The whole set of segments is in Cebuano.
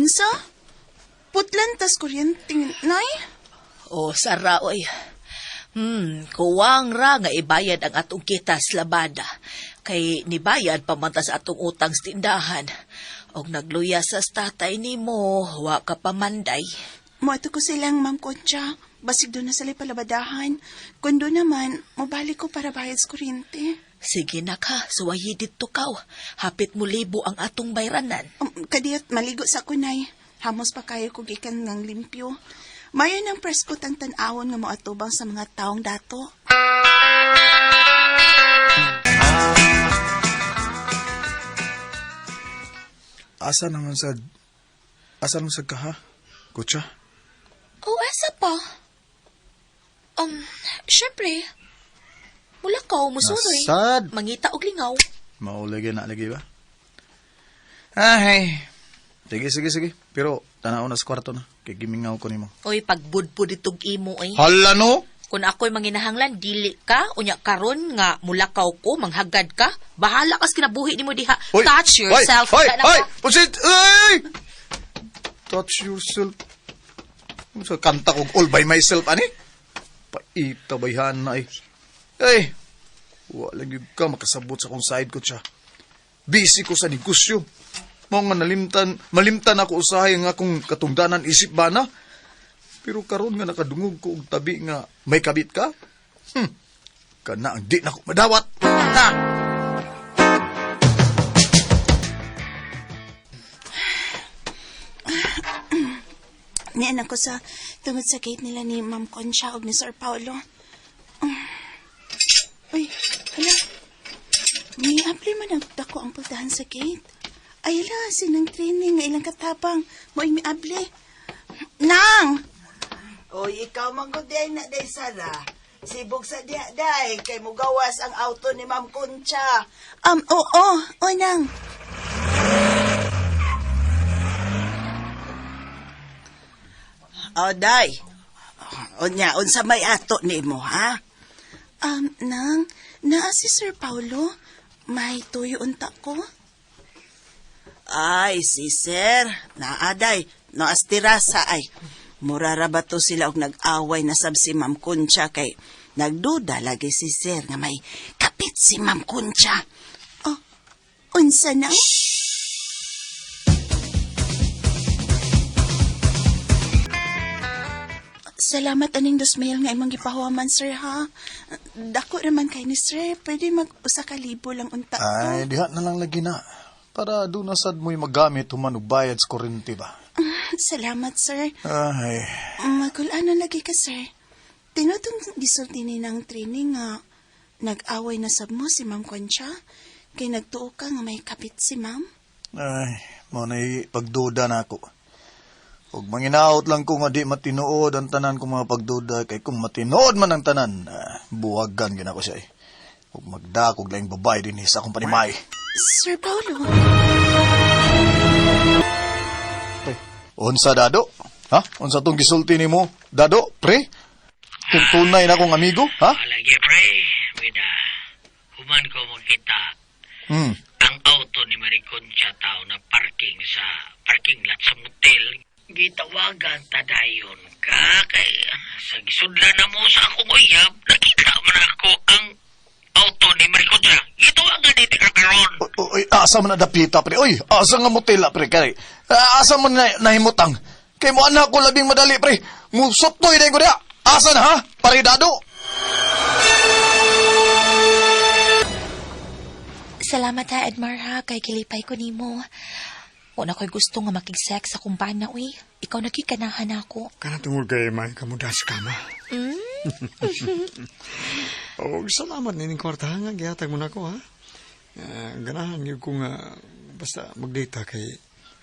Unsa? Putlan tas kuryente, nay? O, Sara, oy. Kuwang ra nga ibayad ang atong kitas labada. Kay nibayad pamantas atong utang sa tindahan. Og nagluya sa tatay nimo, wa ka pamanday. Moadto ko silang Ma'am Concha. Basig doon na sila palabadahan. Kung doon naman, mabalik ko para bayad sa kuryente. Sige na ka, suwayi didto kaw. Hapit mo libo ang atong bayranan. Kadiyot, maligo sa kunay. Hamos pa kayo kog ikan ng limpyo. Mayo ng presko tang tan-awon nga moatubang sa mga taong dato. Asa naman sa... Asa naman sa ka, ha? Kutsa? O, asa pa? Syempre, mula ka, musunoy. Nasad. Mangita og lingaw. Maulagi na lagi ba? Ay. Sige, sige, sige. Pero tanaw na sa kwarto na. Kay gimingaw ko nimo. Oy, pagbudbud itong imo, oy. Hala no! Kung ako'y manginahanglan, dili ka, unya karon nga mulakaw ko, manghagad ka, bahala kas kinabuhi nimo diha. Hoy! Touch yourself. Hoy! Wala na Hoy! ka. Pusit! Ay! Touch yourself. Ano sa kanta kog all by myself, ani? Paita bayhan na eh. Ay! Wala gyud ka makasabot sa akong side ko siya. Busy ko sa negosyo. Mao nga nalimtan, malimtan ako usahay nga akong katungdanan isip ba na. Pero karon nga nakadungog ko og tabi nga may kabit ka. Kana ang di na ko madawat. Ha! Nian ako sa tungod sa gate nila ni Ma'am Concha ug ni Sir Paolo. Uy, hala. May apply man ang dako ang pultahan sa gate. Ay, ala, sinang training nga ilang katabang. Mo'y miable. Nang! Oy, ikaw man gud day na day Sara. Sibog sa diha day kay mugawas ang auto ni Ma'am Concha. Oo, o, nang. O day. Unya, unsa may ato nimo ha? Nang, naa si Sir Paolo. May tuyo unta ko. Ay, si Sir, naaday, naas terasa ay. Mura ra ba to sila og nag-away na sab si Ma'am Concha kay nagduda lagi si Sir nga may kapit si Ma'am Concha. Oh, unsa na? Salamat aning 2,000 nga imong gipahuwaman, sir, ha? Dako raman kay ni sir. Pwede mag usa ka libo lang unta ko. Ay, diha na lang lagi na. Para doon na sad mo'y magamit human og bayad sa kuryente ba? Salamat, sir. Ay, Magulaan na lagi ka, sir. Tinutong gisulti ni ng training nga nag-away na sab mo si Ma'am Concha. Kay nagtuo ka nga may kapit si Ma'am. ay, mao na'y pagduda na ako. Ug manginaot lang ko nga di matinuod ang tanan kong mga pagduda kay kung matinuod man ang tanan, buwagan gyud ako siya eh. Ug magdakog laing babae dinhi sa akong panimay. Sir Paolo, Pre, unsa dado? Ha? Unsa tong gisulti nimo? Dado, pre? Kung tunay na akong amigo, ha? Lagi pre, wida. Human ko makita ang auto ni Mariconcha tao na parking sa parking lot sa motel. Gitawagan tadayon ka kay sa gisudla na mo sa akong uyab, nakita man ako ang auto ni Mariconcha. Gitawagan dito ka karon. Oy, asa man na dapita, pre? Oy, asa nga motela, pre? Kay, asa man na, nahimutang? Kay mo anak ko labing madali, pre. Musuktoy din ko diha. Asa na, ha? Paridado. Salamat ha, Edmar ha, kay kilipay ko nimo. Una ko'y gusto nga makig-sex sa kumpana, uy. Ikaw nagkikanahan ako. Kana tungod kay may kamudas ka ma. Og salamat nining kwarta nga gihatag mo nako ha. Ganahan gyud ko nga basta magdata kay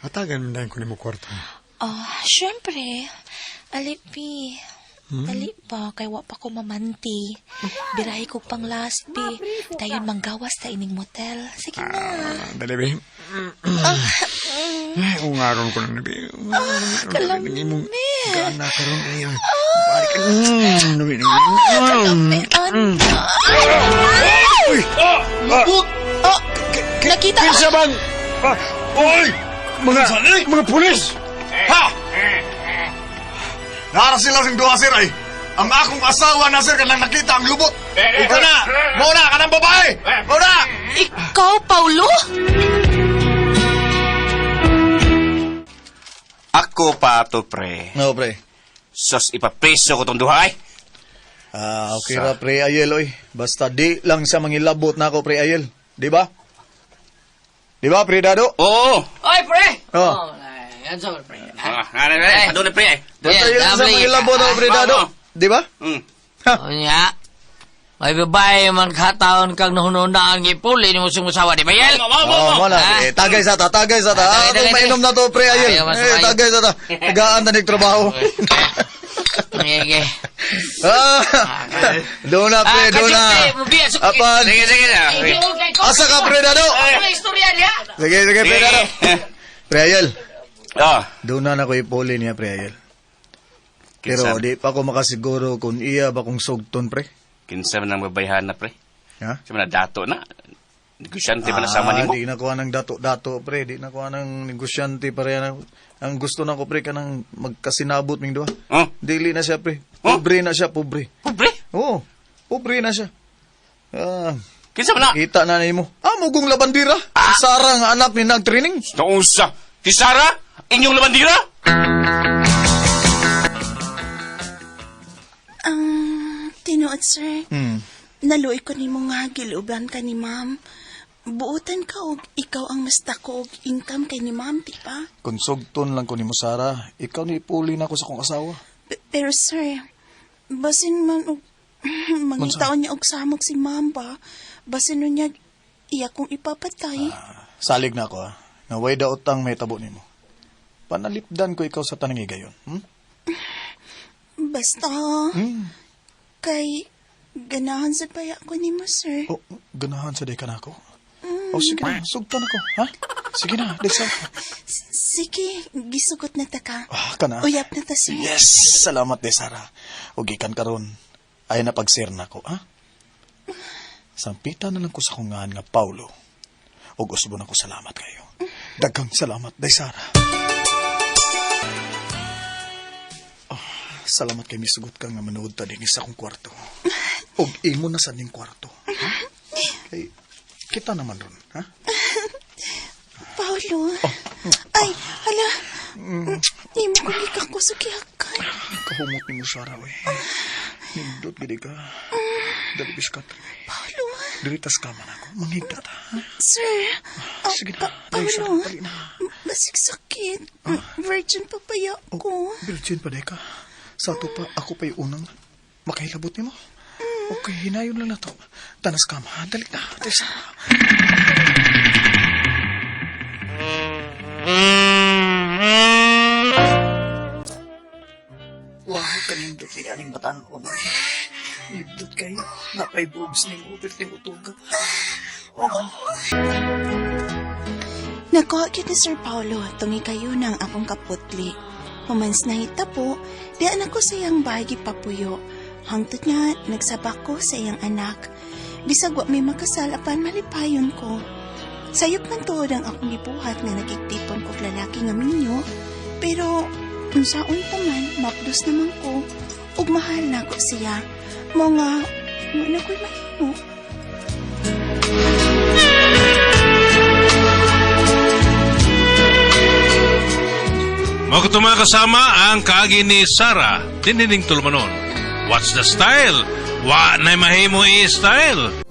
hatagan man dayon ko nimo kwarta. Ah, syempre. Alipi. Dali ba, kay wa pa ko mamanti. Birahi ko pang last, bi. Dayon manggawas ta ining motel. Sige na. Dali be. Ay, ungaron ko na bi. Kalami. Imong gana karon ay. Balik. Kalami, Uy! Lubot! Oh, nakita Kinsa bang? Oy! Mga pulis! Ha! Nara sila sing duha, sir, ay. Ang akong asawa na, sir, kanang nakita ang lubot. Ikaw na! Muna ka ng babae! Muna! Ikaw, Paulo? Ako pa to, pre. No, pre. Sos, ipapreso ko tong duha, ay. Ah, okay ra, pre Ayel, oy. Basta di lang sa mangilabot na ako, pre Ayel. Di ba? Di ba, pre Dado? Oo. Oy, pre! Oh. Yan sa pre. Ah, ano, pre? Doon na, pre, ay. Basta yun lang sa mangilabot ako, pre Dado. Di ba? Mm. Unya. May babae man kataon kang nahununaan gipuli ni mo sumusawa, di ba yan? Oh, wala. Eh, tagay sa ta, tagay sa ta. Ah, Tagay, kung tagay, mainom na to, pre Ayel. Ayaw, mas Eh, maayo. tagay sa ta. Tagaan na trabaho. Sige. Ah, doon na, pre, doon na. Apan. Sige, sige na. Asa ka, pre Dado? Istorya niya. Sige, sige, pre Dado. Pre Ayel, Ah. doon na na ko ipuli niya, pre Ayel. Pero Kinsa, di pa ako makasiguro kung iya ba kung sugton, pre. kinsa man ang babayhan na, pre? Ha? Sa mga dato na. Negosyante pa na sama nimo. Ah, Di na kuha ng dato-dato, pre. Di na kuha ng negosyante pare. Ang, ang gusto na ko, pre, kanang magkasinabot ming duha. Oh, Dili na siya, pre. Oh? Pobre na siya, pobre. pobre. Oo, pobre na siya. Ah, Kinsa man na? kita na nimo. Ah, mugong labandira. Si Sarah nga anak ni nagtraining. Nausa. Si Sara, inyong labandira? Ang tinuod, sir. Hmm. Naluoy ko nimo nga giluban ka ni ma'am. Buotan ka og ikaw ang mas dako og income kay ni ma'am, di ba? Kung sugton lang ko nimo, Sarah, ikaw ni ipuli na ko sa kong asawa. Pero sir, basin man og mangitaon niya og samok si ma'am ba? Basin nun niya iya kong ipapatay. Salig na ako, ha. Nga way daotang may tabo nimo. Panalipdan ko ikaw sa tanang higayon. Hmm? Basta kay ganahan sa paya ko nimo, sir. Oh, ganahan sa day ka na ako. Oh, sige na, sugtan ako, ha? Sige na, di sa. Sige, gisugot na ta ka. Ah, kana. Uyap na ta, sir. Yes, salamat de Sara. O gikan karon ay napag-share na ko, ha? Sampita na lang ko sa kungaan nga Paulo. Og usbon ako salamat kayo. Daghang salamat, day Sara. Oh, salamat kay misugot ka nga manood ta dinhi sa akong kwarto. Og imo na sa ning kwarto. Ha? Kay kita naman ron, ha? Paolo. Oh. Ay, hala. Imo ko gikako sa gihakan. Kahumot nimo Sara, oy. Nindot gid ka. Dali bis ka. Paolo. Diri tas kama na ako. Manghigda ta. ha? Sir. Ah, Sige na. Dali, Sara, Paolo. dali na. Basig sakit. Virgin pa paya Oh, ko. virgin pa ka. Sa ato pa, ako pa'y unang makahilabot nimo. Okay, hinayon lang na to. Tanas kama. Dali na. Dali Sara. Wow, kanindot ni aning batan-on. Nindot kayo. Napay boobs ni mo. Pirting utuga. Nakuha gyud ni Sir Paolo tungi kayo ng akong kaputli. Humans na hitapo, di anak ko sa iyang bahay gipapuyo. Hangtod nga, nagsabak ko sa iyang anak. Bisag wa may makasal apan malipayon ko. Sayop man tuod ang akong gibuhat nga nagigtipon kog lalaki nga minyo, pero unsaon pa man, mapdos naman ko, ug mahal na ko siya. Mo nga, wa na ko'y mahimo. Mga kato mga kasama ang kaagi ni Sara, dinining tulumanon. What's the style? Wa na mahimo i-style.